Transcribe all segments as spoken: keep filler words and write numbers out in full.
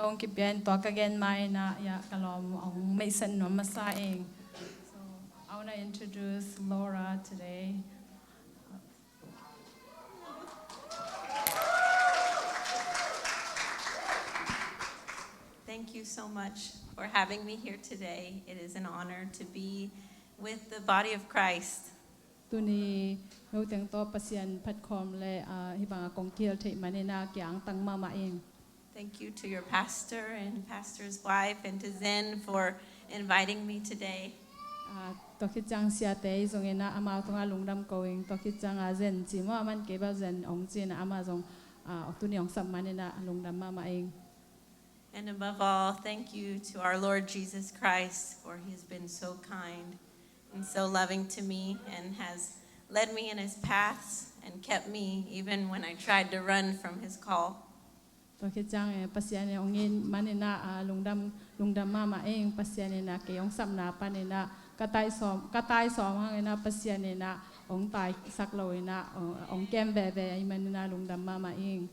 Kong kipia in tua ka gen ma in ah, ya, ka lawm hong meihset nuam masa ing. So, I wanna introduce Laura today. Thank you so much for having me here today. It is an honor to be with the body of Christ. Tuni no teng tawh Pasian phatkhawm le, ah, hih bangah kong kihel theih manin ah kiangtang mahmah ing. Thank you to your pastor and pastor's wife and to Zen for inviting me today. Ah, tua khit ciang siate zong in ah amau tungah lungdam ko ing. Tua khit ciang ah Zen ci maw, aman kei bel Zen hong ci in ah amah zong, ah, tuni hong sap manin ah lungdam mahmah ing. And above all, thank you to our Lord Jesus Christ, for he has been so kind and so loving to me and has led me in his paths and kept me even when I tried to run from his call. Tua khit ciang, eh, Pasian in hong it manin ah, ah, lungdam, lungdam mahmah ing. Pasian in ah kei hong sapna panin ah ka tai sawm, ka tai sawm hangin ah Pasian in ah hong taisak lo in ah, hong, hong kem veve ahih manin ah lungdam mahmah ing.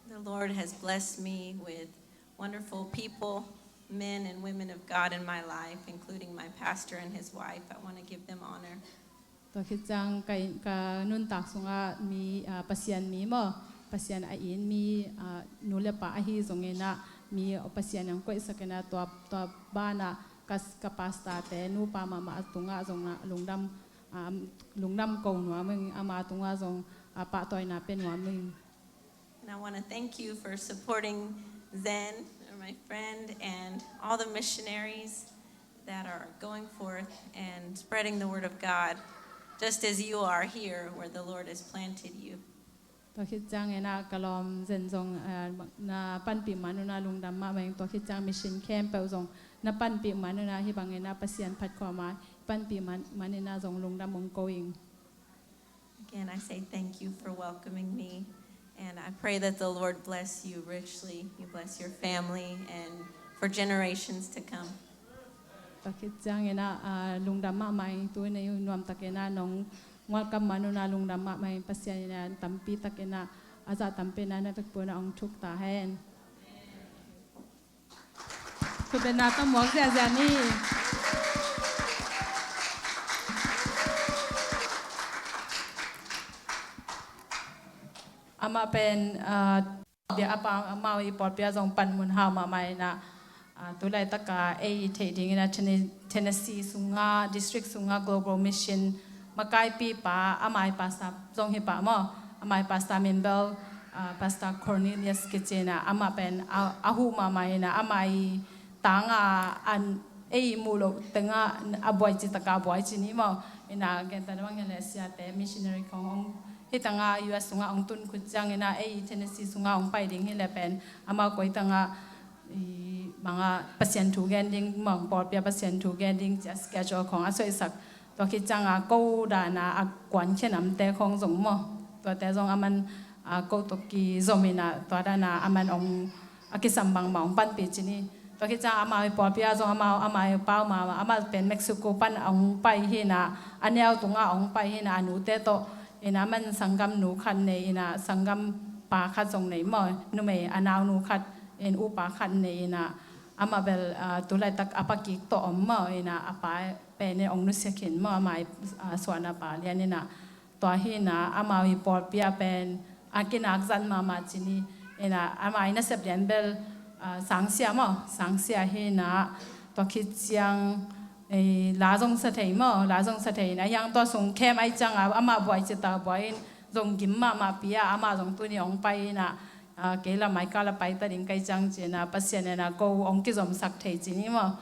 The Lord has blessed me with wonderful people, men and women of God in my life, including my pastor and his wife. I want to give them honor. Tua khit ciang ka, ka nuntak sungah mi, ah, Pasian mi maw, Pasian a it mi, ah, nu le pa ahi zongin ah mi Pasian in hong koihsak in ah tua, tua banah ka, ka pastor-te nupa mahmah tungah zong ah lungdam, ah, lungdam ko nuam ing, ama tungah zong, ah, pahtawina pia nuam ing. And I want to thank you for supporting Zen, my friend, and all the missionaries that are going forth and spreading the word of God, just as you are here where the Lord has planted you. Tua khit ciangin ah ka lawm Zen zong, ah, na panpih man un ah lungdam mahmah ing. Tua khit ciang mission khempeuh zong na panpih man un ah hih bangin ah Pasian phatkhawm a panpih man, manin ah zong lungdam hong ko ing. Again, I say thank you for welcoming me, and I pray that the Lord bless you richly. He bless your family and for generations to come. Tua khit ciangin ah, ah, lungdam mahmah ing. Tuni nuamtakin ah nong welcome man un ah lungdam mahmah ing. Pasian in ah tampi takin ah a zah tampi in ah na vekpi un ah hong thuk ta hen. Khutbetna tawh muak ziahziah ni. Amah pen, ah, bia a pa, amau i pawlpi ah zong panmun hau mahmah in ah, ah, tu laitaka ei theih dingin ah Tene-, Tennessee sungah, district sungah Global Mission makaipipa, amah i pastor zong hi pah maw, amah i pastor min bel, ah, Pastor Cornelius kici in ah, amah pen a, a huh mahmah in ah, amah i tangah an ei muh loh tengah a buai ci takah a buai ci ni maw. In ah gentehna bang hi leh siate missionary khong hong hih tangah U S sungah hong tun khit ciangin ah ei Tennessee sungah hong pai ding hi leh pen amau koi tangah i bangah Pasian thu gen ding maw, pawlpi ah Pasian thu gen ding ci a schedule khong a soihsak. Tua khit ciangah ko dana a kuankhia namte khong zong maw, tuate zong aman, ah, ko tawh kizom in ah tua dana aman hong a kisam bangmah hong panpih ci ni. Tua khit ciang amau i pawlpi ah zong amau, amau i pau mahmah, amah pen Mexico pan hong pai hi in ah, a neu tungah hong pai hi in ah, a nute tawh in ah, aman sanggamnu khat nei in ah, sanggampa khat zong nei maw, numei a naunu khat in upa khat nei in ah, amah bel, ah, tu laitak a pa kik tawh om maw in ah, a pa pen in hong nusia khin maw, amah i, ah, suahna pa lian in ah. Tua hi in ah amau i pawlpi ah pen a kinak zat mahmah ci ni. In ah amau i nasep lian bel, ah, sangsia maw, sangsia hi in ah tua khit ciang, eh, la zong sa thei maw, la zong sa thei in ah, hiang tua sung khem ai ciang ah amah buai ci ta buai in zong gim mahmah pi ah amah zong tuni hong pai in ah, ah, kei la mai ka la pai ta ding kai ciang ci in ah Pasian in ah ko hong kizomsak thei ci ni maw.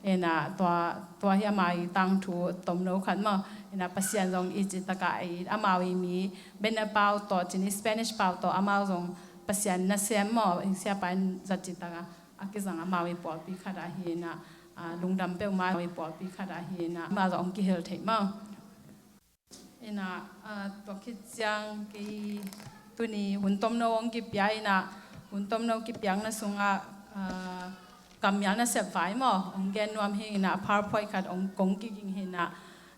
In ah tua, tua hi amau i tangthu tomno khat maw. In ah Pasian zong i ci takah ei amau i mi Bena pau tawh ci ni, Spanish pau tawh amau zong Pasian nasem maw, siapa in zat ci takah a kizang amau i pawlpi khat ah hi in ah, ah, lungdam peuhmah i pawlpi khat ah hi in ah amau zong hong kihel thei maw. In ah, ah, tua khit ciang kei tuni hun tomno hong kipia in ah, hun tomno kipiakna sungah, ah, kammial nasep vai maw hong gen nuam hi in ah, PowerPoint khat hong kong kiging hi in ah,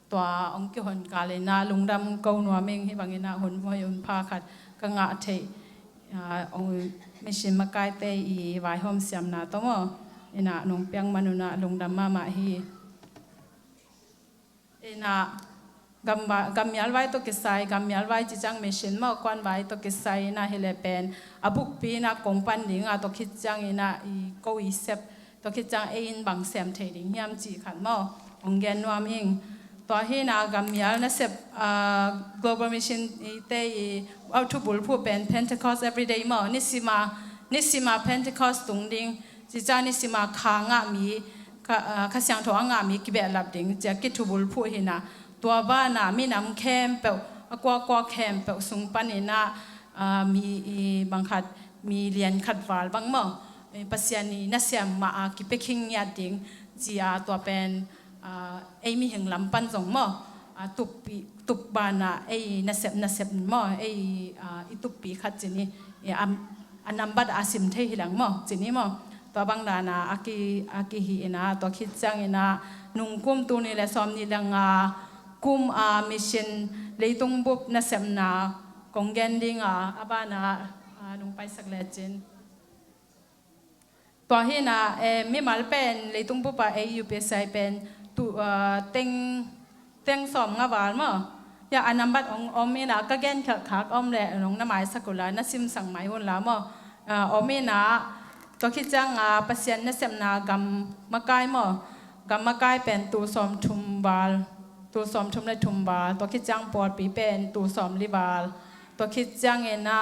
tua hong kihon kal in ah lungdam ko nuam ing. Hih bangin ah hun hoi hun pha khat ka ngah theih, ah, hong Mission makaite i vaihawm siamna tawh maw, ina nong piak man un ah lungdam mahmah hi. Ina gam va-, gammial vai tawh kisai, gammial vai ci ciang mission maw, kuan vai tawh kisai ina hi leh pen a bukpi ina kong pan ding a, tua khit ciang ina i ko i sep, tua khit ciang ei in bang sem thei ding hiam cih khat maw, hong gen nuam ing. Tua hi ina gammial nasep, ah, Global Mission i te i, au, thubulphuh pen Pentecost Everyday maw, nisima, nisima Pentecost tung ding, ci ciang nisima Kha ngah mi, Kha, ah, Kha Siangtho a ngah mi kibehlap ding ci a kithubulphuh hi ina, tua banah minam khempeuh, a kuakua khempeuh sung pan ina, ah, mi i bang khat, mi lian khat val bang maw, eh, Pasian i nasem mah a kipia khin ngiat ding ci a, tua pen, ah, ei mihing lam pan zong maw, ah, tuppi, tup banah ei nasep, nasep maw, ei, ah, i tuppi khat ci ni, eh, am, a nambat a sim thei hi leng maw, ci ni maw. Tua bang dana a ki, a kihi ina, tua khit ciang ina nung kum tul nih le sawm nih le nga kum a mission leitung bup nasepna kong gen ding a, a bana, ah, nong paisak lecin. Tua hi ina, eh, mimal pen leitung bup a ei U P S I pen tu, ah, teng, teng sawm nga val maw. Ya, a nambat hong om ina, ka gen khelh khak om leh nong na maisak uh la, na simsak mai un la maw. Ah, om ina, tua khit ciang a Pasian nasepna gam makai maw. Gam makai pen tul sawm thum val, tul sawm thum le thum val, tua khit ciang pawlpi pen tul sawm li val, tua khit ciang ina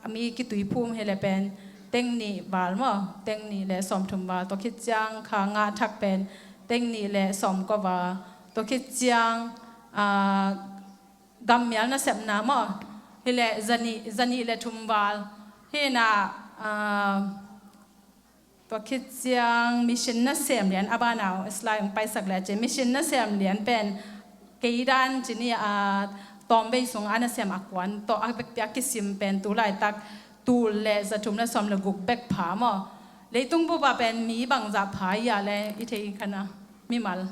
a mi kituiphum hi leh pen teng nih val maw, teng nih le sawm thum val, tua khit ciang Kha ngah thak pen teng nih le sawm kua val, tua khit ciang, ah, gammial nasepna maw, hi leh za nih, za nih le thum val, hi ina, ah, tua khit ciang mission nasem lian a bana, slide hong paisak lecin, mission nasem lian pen kei dan ci ni a, tawmvei sung a nasem a kuan tawh a bekpi a kisim pen tu laitak tul le za thum le sawm le guk bek pha maw. Leitung bup a pen mi bangzah pha i a le i thei kha na, mimal.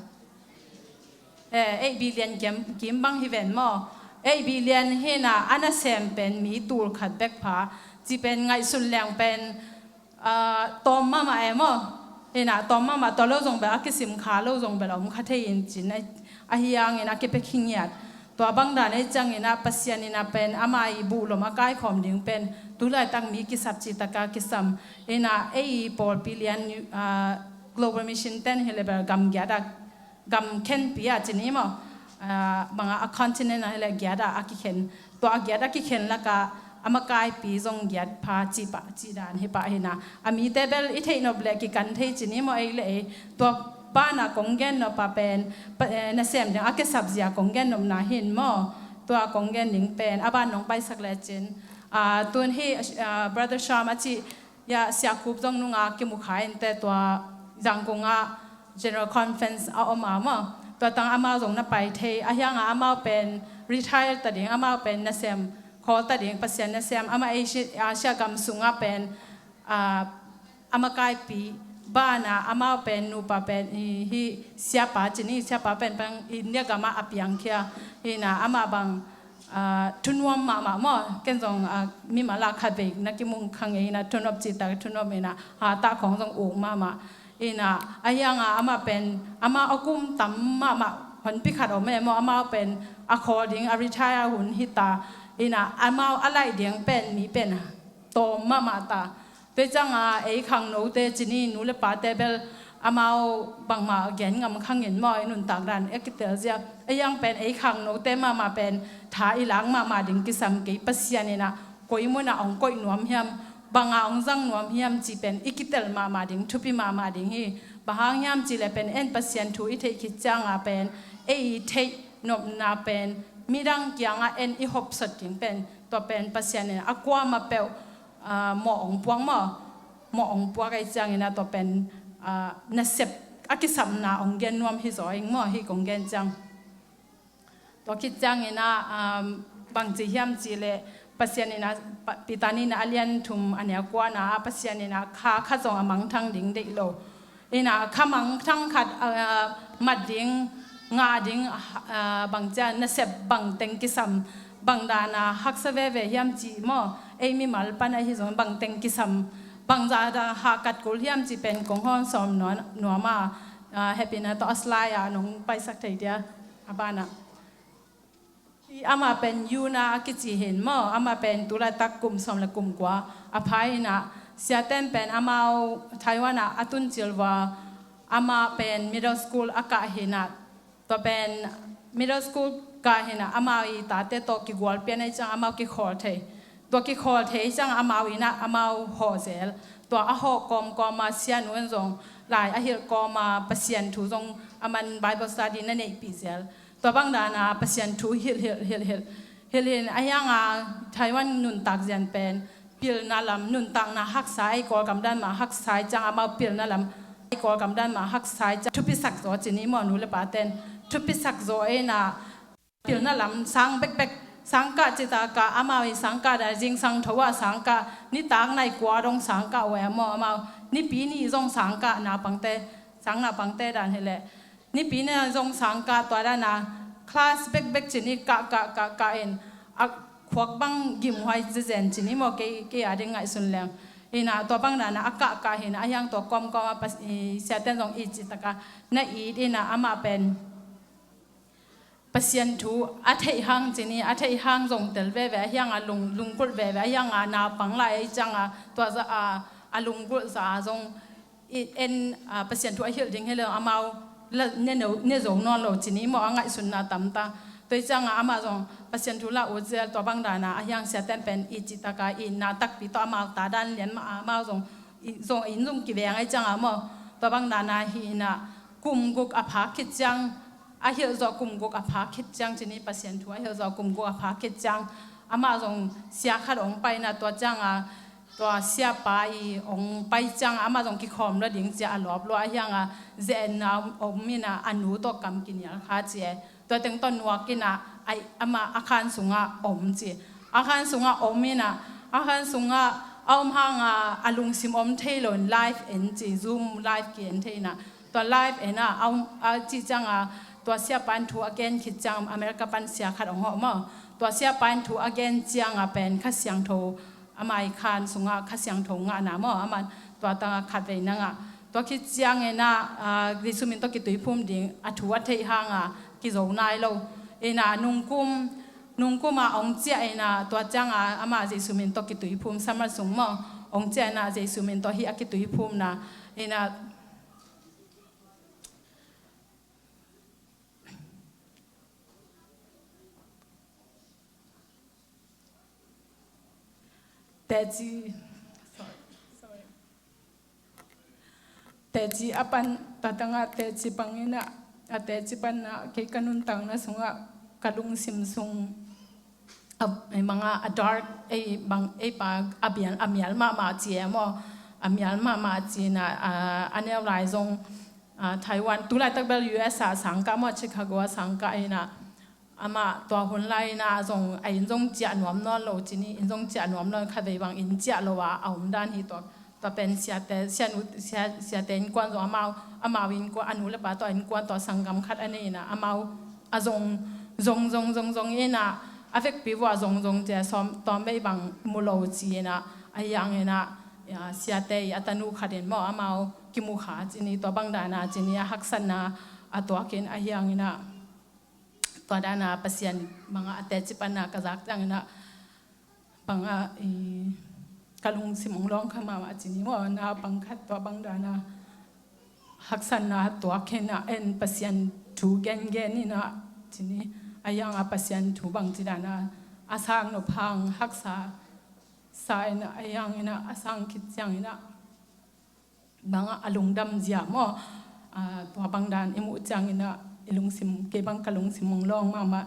Eh, eight billion kim, kim bang hi ven maw. Eight billion hi ina a nasem pen mi tul khat bek pha. Ci pen ngaihsun leng pen, ah, tawm mahmah e maw. Hi ina tawm mahmah, tua lo zong bel a kisim kha lo zong bel a om kha thei in cin a, ahi hangin a kipia khin ngiat. Tua bang dan ei ciang ina Pasian ina pen ama i buhlom a kaikhawm ding pen tu laitak mi kisap cih taka kisam. Ina ei pawlpi lian, ah, Global Mission ten hi leh bel gam giat a, gam khenpi a ci ni maw, ah, banga a continent a hi leh giat a a kikhen, tua a giat a kikhen laka a makaipi zong giat pha cih pah, cih dan hi pah hi ina. A mite bel i theih nop leh kikan thei ci ni maw ei le ei. Tua bana kong gen nop a pen, pa, eh, nasem ding a kisap zia kong gen nopna hi in maw. Tua kong gen ding pen a ban nong paisak lecin. Ah, tun hi, ah, Brother Sham a cih, ya, Siakhup zong nunga kimu kha in te, tua Zangkong ah General Conference a om a maw. Tua tang amau zong na pai thei. Ahi hanga amau pen retire ta ding, amau pen nasem khawl ta ding, Pasian nasem, ama Asia, Asia gam sunga pen, ah, a makaipi bana amau pen nupa pen i, hi siapa ci ni, siapa pen pen India gama a piangkhia. Hi ina ama bang, ah, thunuam mahmah maw. Ken zong, ah, mimal a khatvei na kimu kha ngei ina, thunop cih tak thunop ina, hatah khawng zong uk mahmah. Ina ahi hanga ama pen, ama a kum tam mahmah honpi khat om e maw, amau pen a khawl ding a retire hun hi ta. Ina amau a laih ding pen mi pen tawm mahmah ta. Tua cianga ei khangnote ci ni, nu le pate bel amau bangmah gen ngam kha ngin maw, i nuntak dan a kitel zia. Ei ang pen ei khangnote mahmah pen tha i lak mahmah ding kisam kei, Pasian ina koi munah hong koih nuam hiam, banga hong zang nuam hiam cih pen i kitel mahmah ding, thupi mahmah ding hi. Bang hang hiam cih leh pen en Pasian thu i theih khit cianga pen ei i theih nopna pen midang kiangah en i hopsot ding pen, tua pen Pasian ina a kuamah peuh, ah, mawh hong puak maw, mawh hong puak ei ciang ina tua pen, ah, nasep a kisapna hong gen nuam hi zaw ing maw, hi kong gen ciang. Tua khit ciang ina, um, bang ci hiam cih leh Pasian ina, pa, Peter nihna a lian thum a neu kuana ah Pasian ina kha khat zong a mangthang ding deih lo. Ina kha mangthang khat, ah, mat ding, ngah ding, ah, bang cia nasep bang teng kisam, bang dana haksa veve hiam cih maw. ei mimal pan ahi zong bangteng kisam, bangzah dah hahkat kul hiam cih pen kong hawm sawm nuam, nuam a, ah, hehpihna tawh a slide ah nong paisak thei dia, a banah. Hi amah pen Yuna a kici hi in maw, amah pen tu laitak kum sawm le kum kua a pha in ah, siate'n pen amau Taiwan ah a tun cil vua, amah pen middle school a kah hi in ah, tua pen middle school kah hi in ah, amau i tate tawh kigual pian ahih ciang amau kikhawl thei. Tua kikhawl thei ciang amau in ah amau hawh zel. Tua a hawh kawmkawm a sianu in zong lai a hilh kawm a Pasian thu zong a man Bible study na neihpih zel. Tua bang dan a Pasian thu hilh, hilh, hilh, hilh. Hilh, hilh, a hiang a Taiwan nuntak zian pen pilna lam, nuntakna haksa, ei Kawlgam dan mah haksa ahih ciang amau pilna lam, ei Kawlgam dan mah haksa ahih ciang thupisak zaw ci ni maw, nu le pate'n thupisak zaw in ah, pilna lam sang bekbek, sangkah cih tak a amau i sangkah dan zingsang tho a sangkah, nitak nai kua dong sangkah uh e maw, amau Nipi ni zong sangkah, naupangte, sang naupangte dan hi leh. Nipi ni zong sangkah, tua dan a class bekbek ci ni, kah, kah, kah, kah in, a khuak bang gimhuai zezen ci ni maw, kei, kei a ding ngaihsun leng. In ah tua bang dan a a kah, kah hi in ah, a hiang tua kawmkawm a Pas-, i, siate'n zong i cih tak a na it in ah, amah pen Pasian thu a theih hang ci ni, a theih hang zong tel veve, a hiang a lung, lunggulh veve, a hiang a naupang lai ahih ciang a, tua zah a, a lunggulh zah a zong i en, a, Pasian thu a hilh ding hi leh amau la, ne no, ne zo nawn lo ci ni maw, a ngaihsunna tam ta. Tua ahih ciang a amah zong Pasian thu la ut zel, tua bang dan a, a hiang siate'n pen i cih tak a, i na takpi tawh amau ta dan lian mah a, amau zong, i, zong, in zong kiveng ahih ciang a maw, tua bang dan a hi in ah, kum guk a phak khit ciang, a hilh zawh kum guk a phak khit ciang ci ni, Pasian thu a hilh zawh kum guk a phak khit ciang, amah zong sia khat hong pai in ah, tua ciang a, tua siapa i hong pai ciang a, amah zong kikhawm lua ding ci a, a lawp lua, a hiang a ze-etna om in ah, a nu tawh kam kinial kha ci e. Tua teng tawh nuak in ah, ai, amah a khan sungah om ci. A khan sungah om in ah, a khan sungah a om hang a, a lungsim om thei lo in live en ci, Zoom live ki-en thei in ah. Tua live en a, a, a cih ciang a, tua siapa in thu a gen khit ciang, America pan sia khat hong hawh maw. Tua siapa in thu a gen ciang a pen Kha Siangtho, amah i khan sungah Kha Siangtho ngahna maw, amah tua tang a khatvei na ngah. Tua khit ciang in ah, a, Jesu min tawh kituiphum ding, a thu a theih hang a, kizo nai lo. In ah nungkum, nungkum a hong ciah in ah, tua ciang a, amah Jesu min tawh kituiphum, summer sung maw, hong ciah in ah Jesu min tawh hih a kituiphumna. In ah, teci, sorry, sorry. Teci a pan, tua tang a teci pang in ah, a teci pan ah, kei ka nuntakna sungah, ka lungsim sung, a, ei bang a, a dark, ei bang, ei pa, a mial, a mial mahmah ci e maw. A mial mahmah ci in ah, a, a neu lai zong, a, Taiwan, tu laitak bel U S a sangkah maw, Chicago a sangkah in ah, amah tua hun lai in ah zong, a inn zong ciah nuam nawn lo ci ni, inn zong ciah nuam nawn, khatvei bang inn ciah lo a, a om dan hi tua. Tua pen siate, sianu, sia, siate innkuan zong amau, amau innkuan, a nu le pa tawh innkuan tawh sanggam khat a nei in ah, amau a zong, zong, zong, zong, zong in ah, a vekpi vua zong, zong ci a, sawm, tawm vei bang mu lo ci in ah, a hiang in ah, ya, siate i a tanu khat in maw, amau kimu kha ci ni, tua bang dan a ci ni, a haksatna a tuak in, a hiang in ah, tua dan a Pasian bang a, a teci pan a ka zak ciang in ah, bang a, i, ka lungsim hong lawng kha mahmah ci ni maw, naupang khat tua bang dan a haksatna tuak in ah, en Pasian thu gengen in ah ci ni, a hiang a Pasian thu bangci dan a a sang nop hang haksa sa in ah, a hiang in ah a sang khit ciang in ah, bang a, a lungdam zia maw. A, tua bang dan i muh ciang in ah, i lungsim, kei bang ka lungsim hong lawng mahmah.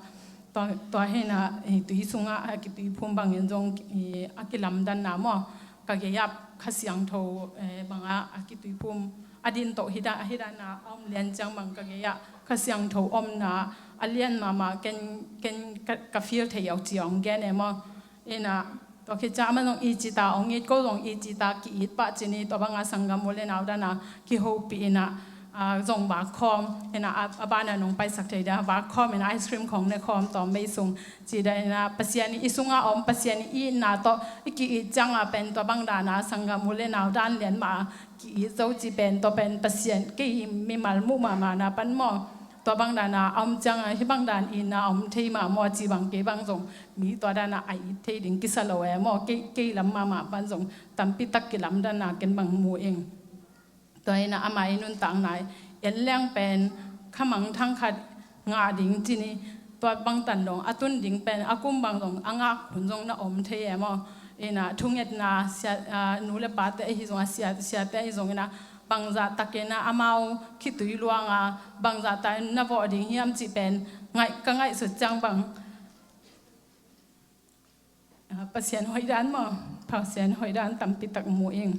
Tua, tua hi in ah, i tui sungah a kituiphum bang in zong, i, a kilamdanna maw. Ka gei ah Kha Siangtho, eh, bang a, a kituiphum a din tawh hi dan, a hi dan a, a om lian ciang bang ka gei ah Kha Siangtho omna a lian mahmah, ken, ken ka, ka feel thei uh ci hong gen e maw. In ah, tua khit ciang amah zong i cih ta, hong it ko zong i cih ta, ki-it pah ci ni, tua bang a sanggam u le nau dan a kihopih in ah, ah, zong vak khawm, hi na, a, a banah nong paisak thei dia, vak khawm, hi na, ice cream khong ne khawm tawm mei sung, ci dia, hi na, Pasian i sunga om, Pasian i itna tawh i ki-it cianga pen tua bang dana sanggam u le nau dan lian mah ki-it zo ci pen, tua pen Pasian kei mimal muh mahmahna pan maw, tua bang dana a om cianga hih bang dan itna a om thei mah maw, ci bang kei bang zong mi tua dana a it thei ding kisa lo e maw, kei, kei lam mahmah pan zong tampi tak kilamdanna ken bang mu ing. Tua hi na ama i nuntakna i en leng pen khamang thang khat ngah ding ci ni, tua bang tan dong a tun ding pen a kum bang dong a ngak hun zong na om thei e maw. Hi na thungetna sia, ah, nu le pate ahi zong a sia, siate ahi zong hi na bangzah takin a amau khitui luanga bangzah takin na vawh ding hiam cih pen ngaih, ka ngaihsut ciang bang Ah, Pasian hoih dan maw, Pasian hoih dan tampi tak mu ing.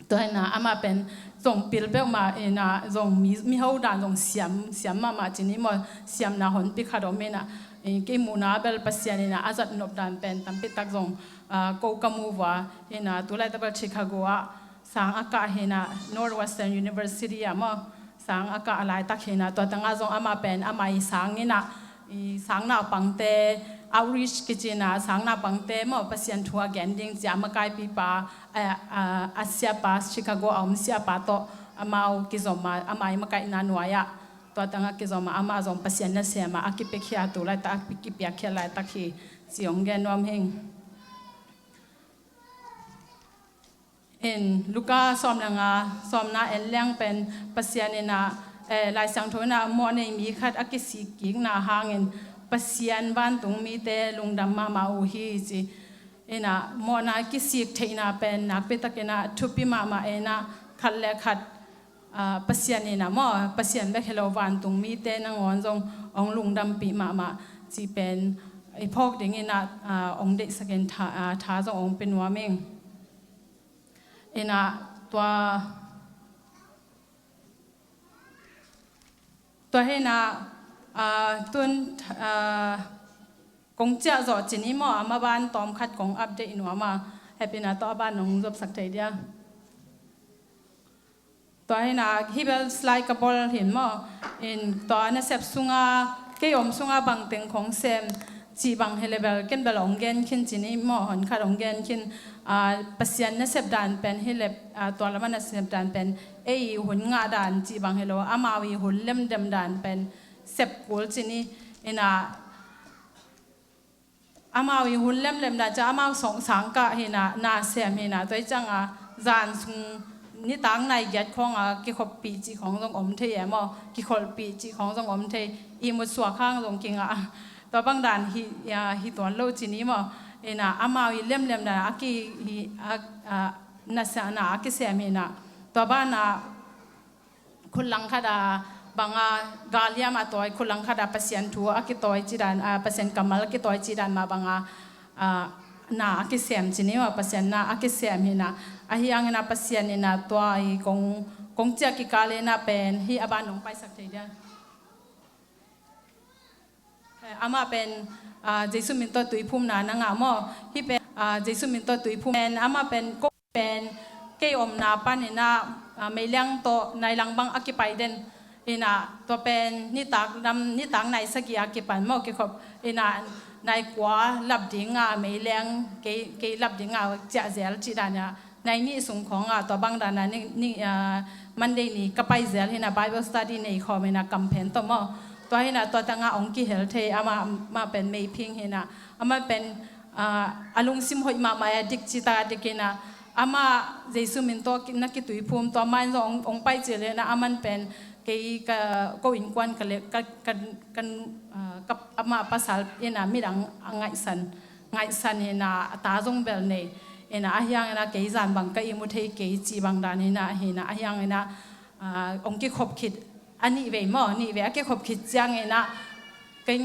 Tua hi na ama pen zong pil peuhmah hi na zong mi, miho dan zong siam, siam mahmah ci ni maw, siamna honpi khat om hi na, eh, kei muhna bel Pasian hi na a zat nop dan pen tampi tak zong, ah, ko ka mu vua hi na, tu laitak bel Chicago ah sang a kah hi na, Northwestern University ah maw, sang a kah a laitak hi na, tua tangah zong ama pen ama i sang hi na, i sang naupangte outreach kici na, sang naupangte maw Pasian thu a gen ding cia makaipipa, a, a, a siapa, Chicago a om siapa tawh amau kizom a, ama i makaihna nuai ah tua tangah kizom a, ama zong Pasian nasem a a kipiakhia tu laitak, a kipiakhia laitak hi ci hong gen nuam hing. In Luka sawm le nga, sawmna en leng pen Pasian in a, eh, Lai Siangtho in a mawh nei mi khat a kisik kikna hangin Pasian vantung mite lungdam mahmah uh hi ci. In a mawhna kisik theihna pen nakpi takin a thupi mahmah in a khat le khat, ah, Pasian in a maw, Pasian bek hi lo vantung mite nangawn zong hong lungdampih mahmah ci pen i phawk dingin a, ah, hong deihsakin tha, ah, tha zong hong pia nuam ing. In a tua, tua hi na, ah, tun, ah, kong ciah zawh ci ni maw, a maban tawm khat kong update nuam a, happy na tawh a ban nong zopsak thei dia. Tua hi na, hi bel slide ka bawl hin maw, in tua nasep sunga, kei om sunga bang teng khong sem, cih bang hi le bel, ken bel hong gen khin ci ni maw, hon khat hong gen khin, ah, Pasian nasep dan pen hi le, ah, tua lama nasep dan pen, ei hun ngah dan cih bang hi lo, amau i hun lemlem dan pen, sep kul ci ni, in a, amau i hun lemlem dan ciang amau song sang kah hi na, na sem hi na, tua hi ciang a, zan sung nitak nai giat khong a kikhoppih cih khong zong om thei e maw, kikholhpih cih khong zong om thei, ihmut suak hang zong kingah. Tua bang dan hi, ya, hi tuan lo ci ni maw, in a, amau i lemlem dan a ki, hi, a, a, na sa, na a kisem hi na, tua ban a, khut langkhat a bang a gal hiam a tawi, khut langkhat a Pasian thu a kitawi cih dan, a, Pasian kammal a kitawi cih dan mah bang a, a, na a kisem ci ni maw, Pasian na a kisem hi na. Ahi hangin a Pasian in a tua i kong, kong ciah kikal in a pen, hi a ban nong paisak thei dia. Amah pen, ah, Jesu min tawh tuiphumna na ngah maw? Hih pen, ah, Jesu min tawh tuiphum pen, amah pen, ko pen, kei omna pan in a, ah, meiliang tawh nai lang bang a kipai den. In a, tua pen, nitak lam, nitak nai sagih a kipan maw, kikhop. In a, nai kua lap ding a, meiliang, kei, kei lap ding a, ciah zel cih dan a. Nai nih sung khawng a, tua bang dan a ni, ni, ah, Monday ni ka pai zel hi na Bible study nei khawm hi na kamphen tawh maw. Tua hi na tua tangah hong kihel thei amah, mah pen meiphing hi na. Amah pen, ah, a lungsim hoih mahmah a dik cita dik hi na. Amah Jesu min tawh ki, na kituiphum tua mah in zong hong, hong pai cil hi na amah pen kei ka, ko innkuan ka le, ka, ka, ka, ah, ka, amah pasal hi na midang a ngaihsan. Ngaihsan hi na, a ta zong bel nei. Hi na, ahi hangin a kei zan bang ka ihmu thei kei cih bang dan hi na, hi na, ahi hangin a, ah, hong kikhop khit a nih vei maw, nih vei a kikhop khit ciangin a, kei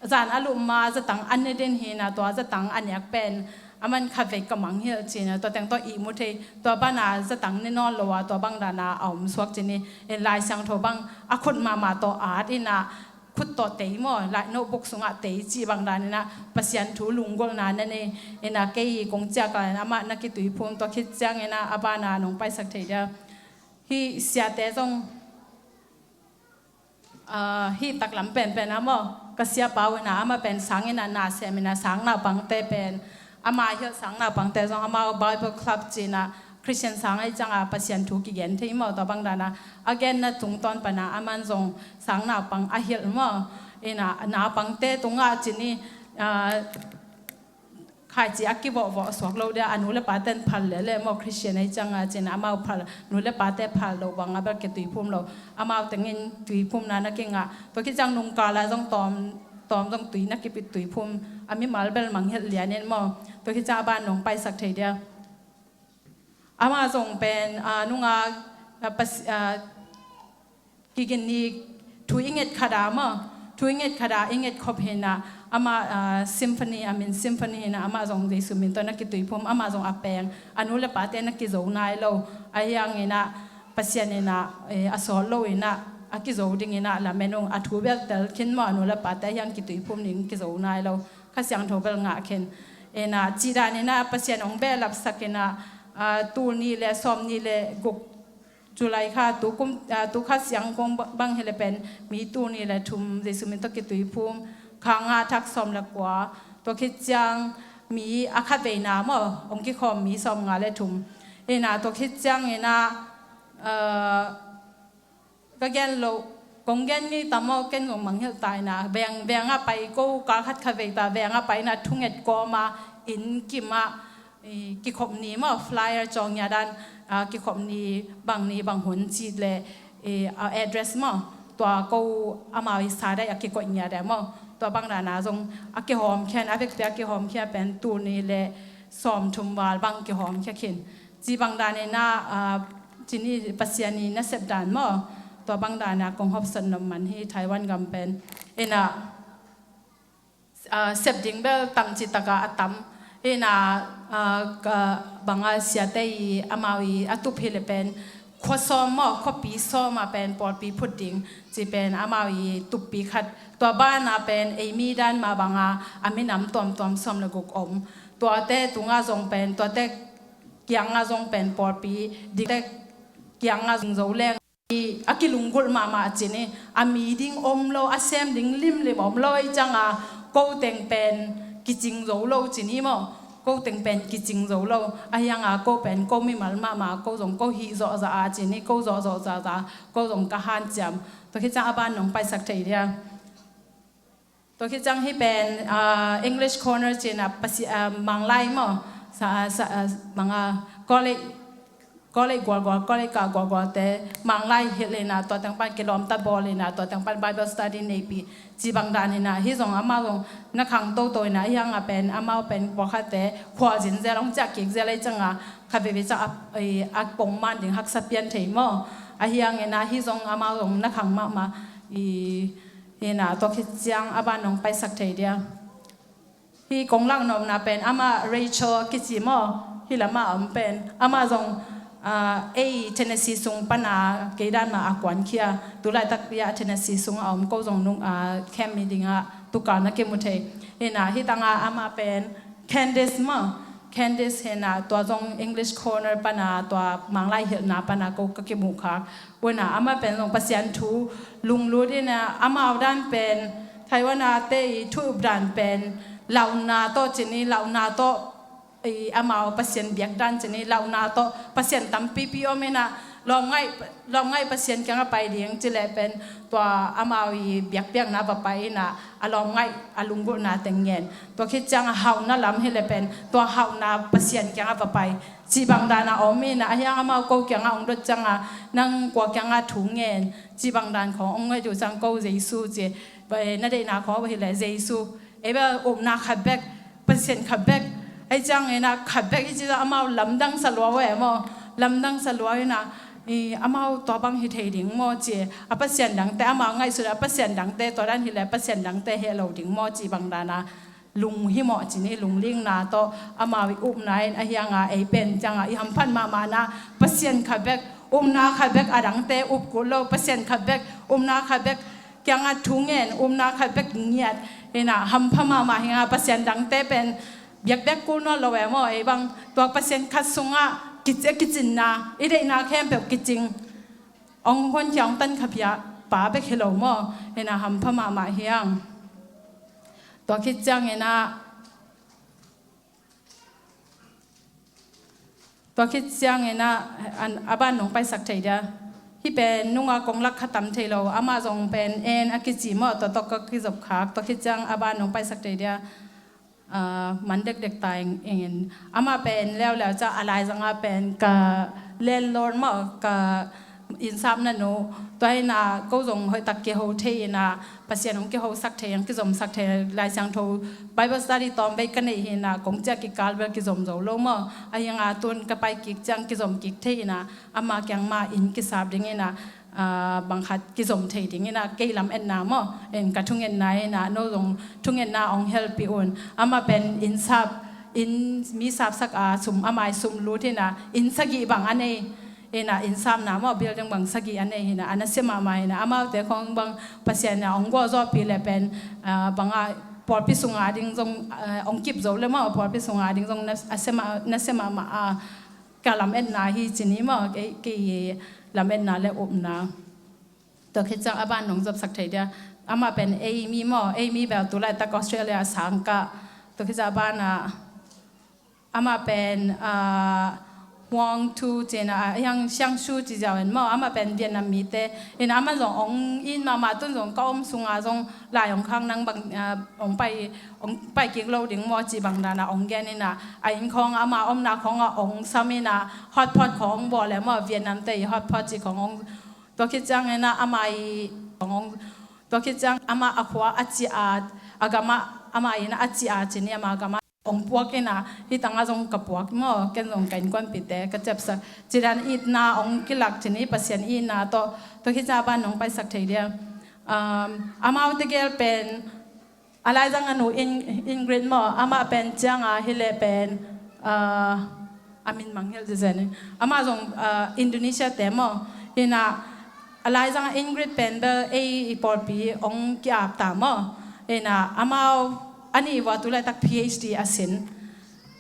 zan a lup ma zatang a ne den hi na, tua zatang a nek pen, a man khat vei ka mangngilh ci na, tua teng tawh ihmu thei, tua ban a zatang ne nawn lo a, tua bang dan a a om suak ci ni, hi Lai Siangtho bang, a khut mahmah tawh at hi na, khut tawh tei maw, lai notebook sungah tei cih bang dan in a, Pasian thu lunggulhna na nei, hi na kei kong ciah kal in amah na kituiphum tua khit ciangin a, a ban a nong paisak thei dia. Hih siate zong, ah, hih taklam penpen a maw, ka siapa uh ina, amah pen sang ina, na sem ina, sang naupangte pen ama hilh, sang naupangte zong amau Bible Club ci ina, Christian sang ahi cianga Pasian thu kigen thei maw, tua bang dana a genna tungtawn pana aman zong sang naupang a hilh maw. Ina, naupangte tungah ci ni, ah, khaici a kivawhvawh suak lo dia, a nu le paten phal lele maw, Christian ahi cianga ci ina amau phal, nu le pate phal lo banga bel kituiphum lo, amau tengin tuiphumna na kingah. Tua khit ciang nungkala zong tawm, tawm zong tui na kipit, tuiphum a mimal bel mangngilh lianin maw. Tua khit ciang a ban nong paisak thei dia. Amah zong pen, ah, nunga, ah, pas-, ah, kigin ni thu i nget khat a maw, thu i nget khat a i nget khop hi ina, amah, ah, Symphony, a min Symphony hi ina, amah zong Jesu min tawh na kituiphum, amah zong a peng, a nu le pate na kizo nai lo, ahi hang ina Pasian ina, eh, a sawt lo ina, a kizo ding ina lamen ung, a thu bel tel khin maw, a nu le pate ahi hang kituiphum ding kizo nai lo, Kha Siangtho bel ngah khin. Ina, cih dan ina Pasian hong behlapsak ina, ah, tul nih le sawmnih le guk July kha, tu kum, ah, tu Kha Siang kong ba-, bang hi le pen, mi tul nih le thum Jesu min tawh kituiphum, kha nga thak sawm le kua, tua khit ciang mi a khatveina maw, hong kikhawm mi sawmnga le thum. Ina, tua khit ciang ina, ah, ka gen loh, kong gen ngei ta maw, ken kong mangngilh ta ina, veng, veng a pai ko, kal khat khatvei ta, veng a pai ina, thunget kawm a, inn kim a, i, kikhop ni maw, flyer cawng ngiat dan, ah, kikhop ni bang ni bang hun cih le, i, a address maw, tua ko amau i sa dai a kikoih ngiat dai maw, tua bang dana zong a kihawmkhia, a vekpi a kihawmkhia pen tul nih le sawmthum val bang kihawmkhia khin. Ci bang dan ina, ah, ci ni Pasian i nasep dan maw, tua bang dana kong hopsot nop man hi Taiwan gam pen. Ina, ah, sep ding bel tam ci taka a tam. Ina, ah, ka banga siate i amau i a tup hi le pen, khua sawm maw, khuapi sawm a pen pawlpi phut ding ci pen amau i tuppi khat. Tua bana pen ei mi dan mah banga a minam tuamtuam sawm le guk om. Tuate tunga zong pen, tuate kianga zong pen pawlpi dikte kianga zong zo leng i a kilunggulh mahmah ci ni, a mi ding om lo, a sem ding limlim om lo, i cianga ko teng pen kicing zo lo ci ni maw, ko teng pen kicing zo lo, ahi hanga ko pen ko mimal mahmah, ko zong ko hih zawhzah a ci ni, ko zawhzawh zahzah, ko zong ka hanciam. Tua khit ciang a ban nong paisak thei dia. Tua khit ciang hih pen, ah, English Corner ci ina Pasi-, ah, Manglai maw, sa, sa, ah, banga college, college gualgual, college kah gualgualte Manglai hilh ina, tua teng pan kilawmta bawl ina, tua teng pan Bible study neihpih, ci bang dan ina, hih zong amau zong na khang toto ina, ahi hanga pen amau pen pawlkhatte khualzin zel, hong ciah kik zel, ahi cianga khat veivei ciang a, i, a pongman ding haksa pian thei maw, ahi hang ina hih zong amau zong na khang mahmah i, Ina, tua khit ciang a ban nong paisak thei dia. Hih kong lak nopna pen amah Rachel kici maw, hih lamah a om pen. Amah zong, ah, ei Tennessee sung pana kei dan mah a kuankhia. Tulaitak ia Tennessee sung a om ko zong nung, ah, camp mi dingah tukal na kimu thei. Ina, hih tanga amah pen Candice maw. Candice hi ina, tua zong English Corner pana, tua Manglai hilhna pana ko ka kimuhkhak. Ua ina, amah pen zong Pasian thu lunglut ina, amau dan pen, Taiwan a te i thu up dan pen, launa tawh ci ni, launa tawh, i amau Pasian biak dan ci ni, launa tawh Pasian tampipi om ina, lawmngaih, lawmngaih Pasian kiangah pai ding ci leh pen, tua amau i biakpiakna va pai ina, a lawmngaih, a lunggulhna teng ngen. Tua khit ciang a hauhna lam hi leh pen, tua hauhna Pasian kiangah va pai. Cih bang dan a om ina, ahi hang amau ko kiangah hong dot ciang a, nang kua kiangah thu ngen, cih bang dan khawng hong nget uh ciang ko Jesu ci, na deihna khawng hi leh Jesu, ei bel upna khat bek, Pasian khat bek, ei ciang ina khat bek i ci ciang amau lamdang sa lua uh e maw, lamdang sa lua ina, i amau tua bang hi thei ding maw ci, a Pasian dangte amau ngaihsut a Pasian dangte tua dan hi leh Pasian dangte heh lo ding maw cih bang dan a, lunghimawh ci ni, lunglingna tawh amau i upna in ahi hang a ei pen ciang a i hamphat mahmahna Pasian khat bek, upna khat bek a dangte up kul lo, Pasian khat bek, upna khat bek kiangah thu ngen, upna khat bek ngiat ina hampha mahmah hi hang a Pasian dangte pen biakbiak kul nawn lo e maw, ei bang tua Pasian khat sungah kici-, kicinna, i deihna khempeuh kicing. ong honkhia ong tankhia pa bek hi lo maw, ina hampha mahmah hi hang. Tua khit ciangin ah, tua khit ciangin ah, a ban nong paisak thei dia. Hih pen nunga kong lak kha tam thei lo, amah zong pen en a kici maw, tua tawh ka kizop khak, tua khit ciang a ban nong paisak thei dia. Man dekdek ta ing in. Amah pen leuleu ca a laizanga pen ka landlord maw, ka innsapna nu. Tua hi ina ko zong hoihtak kiho thei ina, Pasian hong kihosak thei, hong kizomsak thei, Lai Siangtho Bible study tawm vei ka neih hi ina, kong ciah kikal bel kizom zo lo maw. Ahi hanga tun ka pai kik ciang kizom kik thei ina, amah kiang mah inn kisap ding ina, bang khat kizom thei ding ina, kei lam etna maw, en ka thungetna ina, no zong thungetna ong helpih un. Amah pen inn sap, inn mi sapsak a sum, amah i sum lut ina, inn sagih bang a nei ina, inn sapna maw, building bang sagih a nei ina, a nasia mahmah ina, amaute khong bang Pasian ina ong gualzawhpih le pen, banga pawlpi sunga ding zong ong kip zo le maw, pawlpi sunga ding zong a nasia mahmah a, ka lam etna hi ci ni maw, kei, kei lam etna le upna. Tua khit ciang a ban nong zopsak thei dia. Amah pen Amy maw, Amy bel tu laitak Australia a sang kah. Tua khit ciang a ban ah, amah pen Huang Tu ci ina, a hiang Siang Su ci ziau en maw, amah pen Vietnam mite ina, amah zong ong it mahmah, tun zong ka om sunga zong lai ong khak nang bang, ong pai, ong pai kik lo ding maw ci bang dana ong gen ina, a inn khong ama omna khong a ong sam ina, hotpot khong bawl le maw, Vietnam te i hotpot ci khong ong, tua khit ciang ina ama i khong ong, tua khit ciang ama a khua a ci a, a gama ama ina a ci a ci ni, ama gama ong puak ina, hi tanga zong ka puak maw, ken zong ka innkuanpihte ka ciapsak. Ci dan itna ong kilak ci ni, Pasian itna tawh, tua khit ciang a ban nong paisak thei dia. Amau tegel pen a laizang a nu Ingrid maw, amah pen cianga hi le pen, a min mangngilh zezen in. Amah zong Indonesia te maw. Hi ina a laizang a Ingrid pen bel ei i pawlpi ong ki-ap ta maw. Hi ina amau a nih vua tu laitak PhD a sin.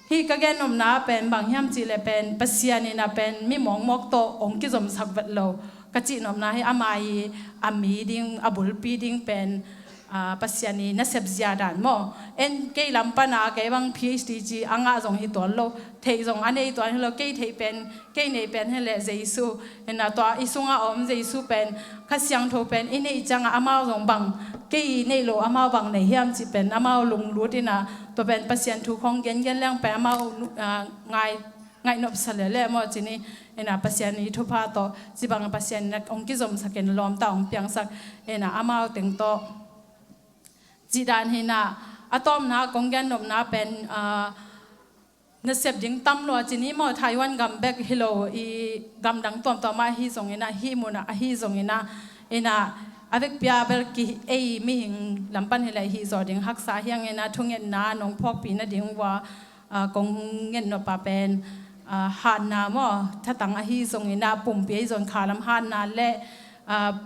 Hih ka gen nopna pen bang hiam cih le pen Pasian ina pen mi mawkmawk tawh ong kizomsak vet lo. Ka cih nopna hi ama i a mi ding, a bulpi ding pen Pasian i nasep zia dan maw. En kei lam pana kei bang PhD ci a ngah zong hi tuan lo. Theih zong a nei tuan hi lo. Kei theih pen, kei nei pen hi le Jesu. Ina tua i sunga om Jesu pen, Kha Siangtho pen i neih cianga amau zong bang, kei i neih lo amau bang nei hiam cih pen amau lunglut ina, tua pen Pasian thu khong gengen leng pen amau ngai, ngaih nopsa lele maw ci ni. Ina Pasian i thupha tawh ci bang Pasian ina ong kizomsak in lawmta ong piangsak ina amau teng tawh. Cih dan hi ina, a tawpna kong gen nopna pen, nasep ding tam lua ci ni maw, Taiwan gam bek hi lo i gamdang tuamtuam ah ahi zong ina, hih mun ah ahi zong ina, ina a vekpi a bel ki ei mihing lam pan hi le hih zawh ding haksa hi hang ina, thungetna nong phawkpih nading vua kong nget nop a pen hatna maw, thatang ahi zong ina, pumpi ahi zong khalam hatna le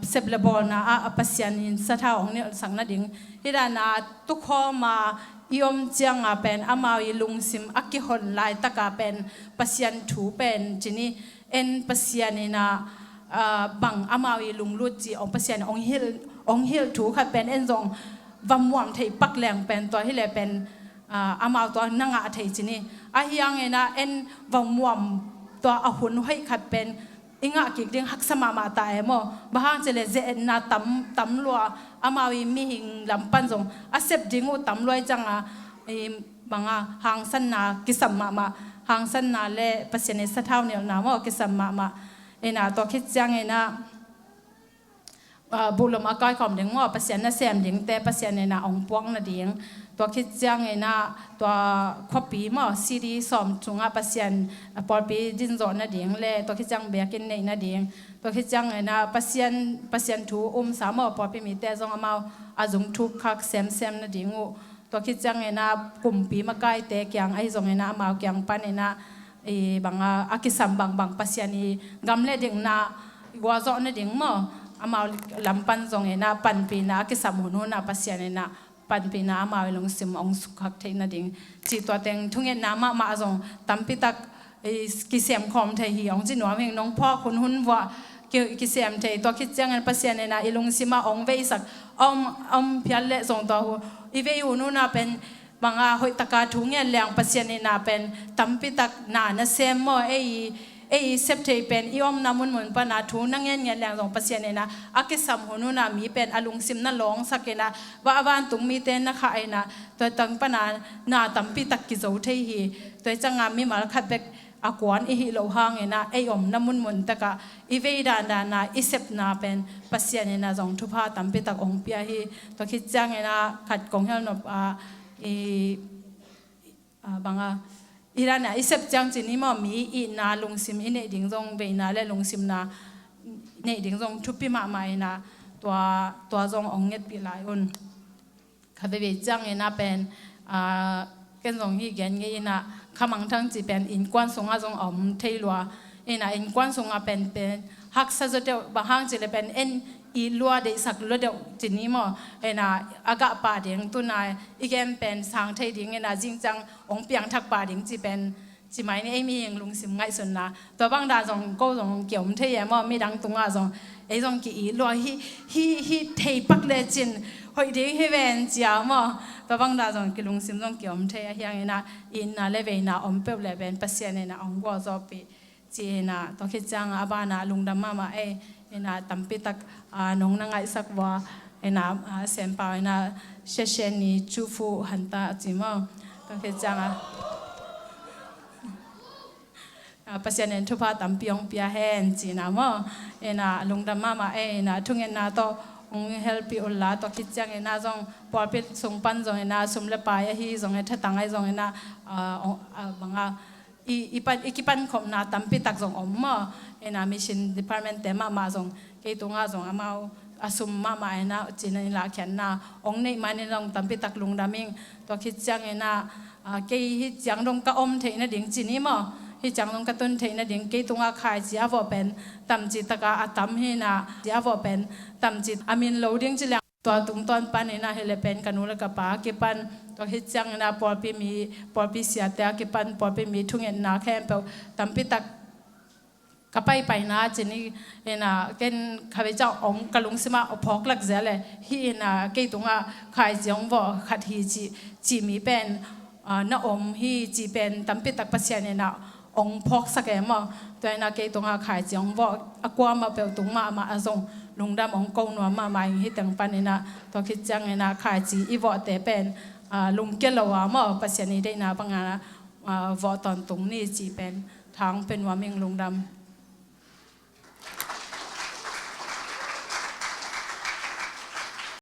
sep le bawlna ah Pasian in sathau ong nilhsak nading. Hi dana tukhawm a i om cianga pen amau i lungsim a kihon laitaka pen Pasian thu pen ci ni, en Pasian ina bang amau i lunglut ci ong Pasian ong hilh, ong hilh thu khat pen en zong va muam thei pak leng pen tua hi le pen amau tua na ngah thei ci ni. Ahi hang ina en va muam tua a hun hoih khat pen i ngah kik ding haksa mahmah ta e maw. Bang hang cih le ze-etna tam, tam lua, amau i mihing lam pan zong a sep ding uh tam lua i cianga, i banga hangsanna kisam mahmah, hangsanna le Pasian i sathau nilhna maw kisam mahmah. Ina tua khit ciang ina buhlum a kaikhawm ding maw, Pasian nasem dingte Pasian ina ong puak nading. Tua khit ciang ina tua khuapi maw, city sawm sungah Pasian pawlpi dinzawh nading le tua khit ciang biakinn neih nading. Tua khit ciang ina Pasian, Pasian thu umsa maw, pawlpi mite zong amau a zung thuk khak semsem nading uh. Tua khit ciang ina kumpi makaite kiang ahi zong ina amau kiang pan ina i banga a kisam bangbang Pasian i gam le dikna gualzawh nading maw, amau lam pan zong ina panpihna a kisam hunhun a Pasian ina panpihna amau i lungsim ong sukkhak theih nading. Cih tua teng thungetna mahmah zong tampitak i kisem khawm thei hi ong ci nuam hing, nong phawk hunhun vua ki, kisem thei. Tua khit ciangin Pasian in ah i lungsim ah hong veisak om, om phial leh zong tua hu, i vei hun hun ah pen bang a hoih taka thu ngen leng Pasian in ah pen tampi tak na na sem maw, ei, ei sep thei pen i omna munmun pan a thu na ngen ngen leng zong Pasian in ah a kisam hun hun ah mi pen a lungsim na lawngsak in ah va, a vantung mite na khah in ah tua tang pan a na tampi tak kizo thei hi. Tua ciang a mimal khat bek a kuan i hih loh hangin ah ei omna munmun tak ah i vei dandan a i sepna pen Pasian in ah zong thupha tampi tak hong pia hi. Tua khit ciangin ah khat kong hel nop a, i, a, bang a, i dan a i sep ciang ci ni maw, mi itna lungsim i neih ding zong, veina le lungsimna neih ding zong thupi mahmah in ah tua, tua zong hong ngetpih lai un. Kha veivei ciangin ah pen, aa, ken zong hih gen ngei in ah, kha mangthang ci pen innkuan sungah zong a om thei lua. In ah innkuan sungah pen, pen haksa zaw deuh, bang hang ci leh pen en it lua, deihsak lua deuh ci ni maw. In ah a gah pah ding, tu-in ah i gen pen sang thei ding in ah zing ciang hong piangthak pah ding ci pen ci mai ni, ei mihing lungsim ngaihsutna. Tua bang dan zong ko zong kiom thei e maw, midang tungah zong ei zong ki-it lua, hih, hih, hih thei pak lecin hoih ding hi ven cia maw. Tua bang dan zong kilungsim zong kiom thei a, hiang in ah itna le veina om peuh leh pen Pasian in ah hong gualzawhpih ci in ah, tua khit ciang a ban ah lungdam mahmah ei. In ah tampi tak, aa, nong na ngaihsak vua. In ah, aa, Senpau in ah, "谢谢你祝福很大" ci maw. Tua khit ciang a, aa, Pasian in thupha tampi hong pia hen ci in ah maw. In ah lungdam mahmah ei. In ah thungetna tawh hong helpih un la, tua khit ciang in ah zong pawlpi sung pan zong in ah sum le pai ahi zong e, thatang ahi zong in ah, aa, hong, aa, bang a, i, i pan, i kipankhopna tampi tak zong om maw. In ah mission department te mahmah zong kei tungah zong amau a sum mahmah in ah ci-in ah i lahkhiatna hong neih man in zong tampi tak lungdam ing. Tua khit ciang in ah, aa, kei hih ciang dong ka om theih nading ci ni maw, hih ciang dong ka tun theih nading kei tungah khaici a vawh pen tamci tak a a tam hi in ah, ci a vawh pen tamci a min lo ding ci leng tua tungtawn pan in ah hi leh pen ka nu le ka pa a kipan, tua khit ciang in ah pawlpi mi, pawlpi siate a kipan, pawlpi mi thungetna khempeuh tampi tak ka paipaina ci ni. In ah ken kha vei ciang hong ka lungsim ah a phawk lak zia leh hih in ah kei tungah khaici hong vawh khat hi ci, ci mi pen, aa, na om hi ci pen tampi tak Pasian in ah hong phawksak e maw. Tua in ah kei tungah khaici hong vawh a kuamah peuh tung mahmah a zong lungdam hong ko nuam mahmah ing. Hih teng pan in ah tua khit ciang in ah khaici i vawhte pen, aa, lungkia lo a maw, Pasian i deihna bang a, aa, vawh tawntung ni cih pen thang pia nuam ing. Lungdam.